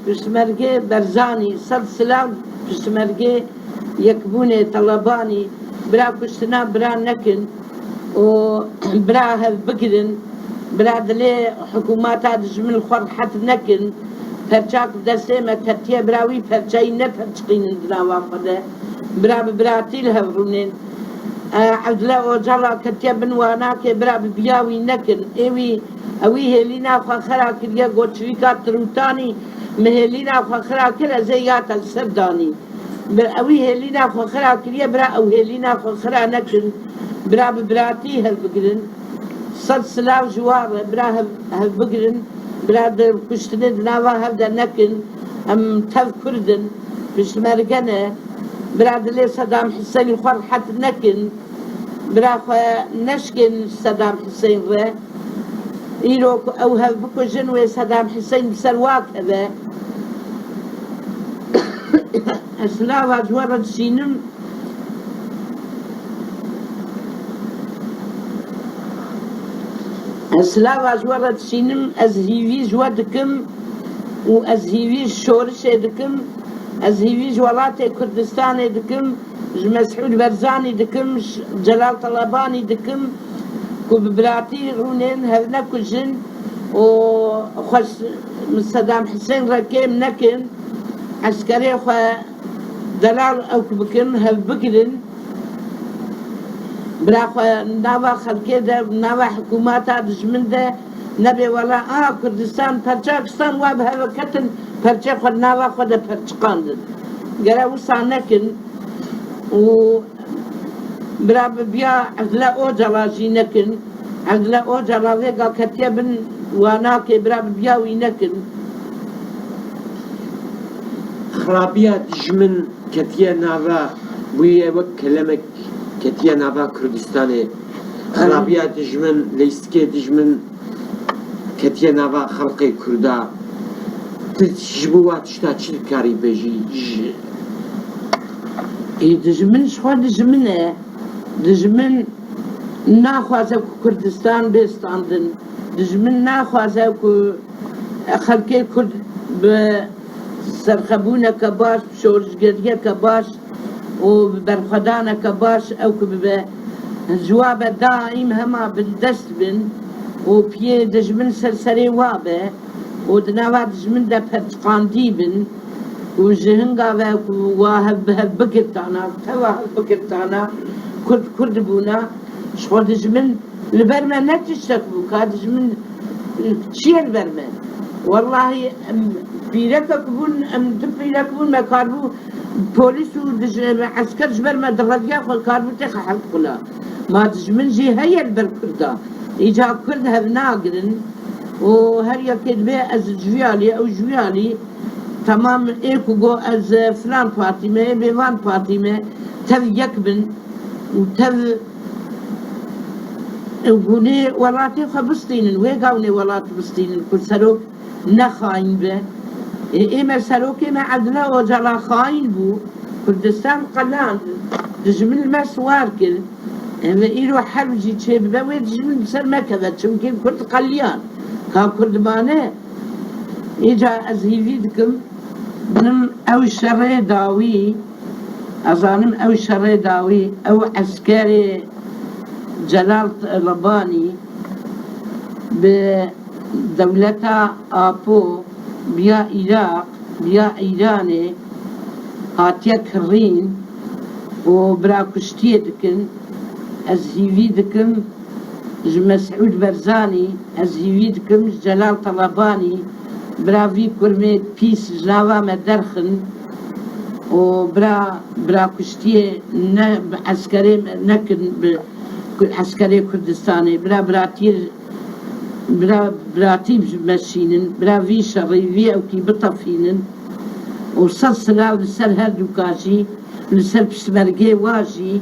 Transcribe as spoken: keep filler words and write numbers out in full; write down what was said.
Piştmergê Berzanî, sed silav piştmergê Yekbûnê Telebanî, bira kuştina bira nekin û bira hev bigirin, bira dilê hikûmeta dijmin xwe rehet nekin, perçak bi destê me ketiye, bira wî perçeyî neperçiqînin di nava xwe de, bira bi biratî li hev rûnên. E, Evdile Ocala ketiye bin wanakê, bira bi biya wî nekin. Ê wî, ewî hêlîna xwe xera kiriye, got çivîka Tirûtanî min hêlîna xwe xera kir, ez ê ya te li ser danî. Bi ewî hêlîna xwe xera kiriye, bira ew hêlîna xwe xera nekin. Bira bi biratî hev bigirin. Sed silav ji wan re, bira hev, hev bigirin. Bira di kuştinê di nava hev de nekin. Em tev Kurd in. Piştmerge ne. Bira dilê Sedam Hiseyn xwe rehet nekin. Bira xwe neşkên Sedam Hiseyn re. Îro ku ew hev bikujin, wê Sedam Hiseyn bi ser wa keve. Ez silava ji we re dişînim. Ez silava ji we re dişînim, ez hîvî ji we dikim û ez hîvî ji şorişê dikim, ez hîvî ji welatê Kurdistanê dikim, ji Mesûd Berzanî dikim, ji Celal Telebanî dikim ku bi biratî rûnên, hev nekujin û xwe s-, Sedam Hisên re kêm nekin, eskerê xwe delal ewk bikin, hev bigirin. Bira xwe nava xelkê de, nava hikûmeta dijmin de nebe wela, a Kurdistan, perçakistan wa bi hev ketin, perçê xwe nava xwe de perçiqandin. Gere wisa nekin û bira bi biya Evdile Ocala jî nekin. Evdile Ocala vêga ketiye bin wanakê, bira bi biya wî nekin. Xirabiya dijmin ketiye nava, bûye wek kelemek ketiye nava Kurdistanê. Xirabiya dijmin, leysikê dijmin ketiye nava xelqê Kurda. Tu ji bo wa tişta çi dikarî bêjî? Ji Ê dijmin ji xwe dijmin e. Dijmin naxwaze ku Kurdistan bê standin. Dijmin naxwaze ku xelkê Kurd bi serxebûneke baş, bi şorişgeriyeke baş û bi berxwedaneke baş ew ku bibe, ji wa be daîm hema bindest bin û piyê dijmin ser serê wa be û di nava dijmin de perçiqandî bin û ji hinga ve ku wa hev bi hev bigirtana, teva hev bigirtana, Kurd Kurd bûna, ji xwe dijmin li ber me ne tiştek bû, ka dijmin, e, çi ye li ber me? Wellahî em pîrekek bûn, em du pîrek bûn, me karibû polîs û dij-, esker ji ber me direviya xwe, karibû têxe heft xula. Ma dijmin jî heye li ber Kurda. Îca Kurd hev nagirin û her yekê dibê ez ji vî alî, ew ji wî alî. Temam ê ku got ez, e, filan partî me, ê bê van partî me, tev yek bin û tev, e, hûnê welatê xwe bistînin, wê gawnê welat bistînin ku serok ne xayîn be. Ê, ê me serokê me Evdile Ocala xayîn bû, Kurdistan qeland, dijmin li me siwar kir. Em ve îro herb jî çêbibe, wê dijmin bi ser me keve, çimkî Kurd qeliyan. Ka Kurd mane, îca ez hîvî dikim, nim ew şerê dawî, ez zanim ew şerê dawî, ew eskerê Celal Telebanî bi dewleta Apo biya Iraq, biya Îranê hatiye kirîn û birakuştiyê dikin. Ez hîvî dikim ji Mesûd Berzanî, ez hîvî dikim ji Celal Telebanî, bira vî kurmê pîs ji nava me derxin û bira, birakuştiyê ne bi eskerê me nekin, bi Ku-, eskerê Kurdistanê, bira biratî, bira biratî meşînin, bira vî şerî, vî ewkî bitefînin û sed silav li ser her dûka jî, li ser piştmergê wa jî.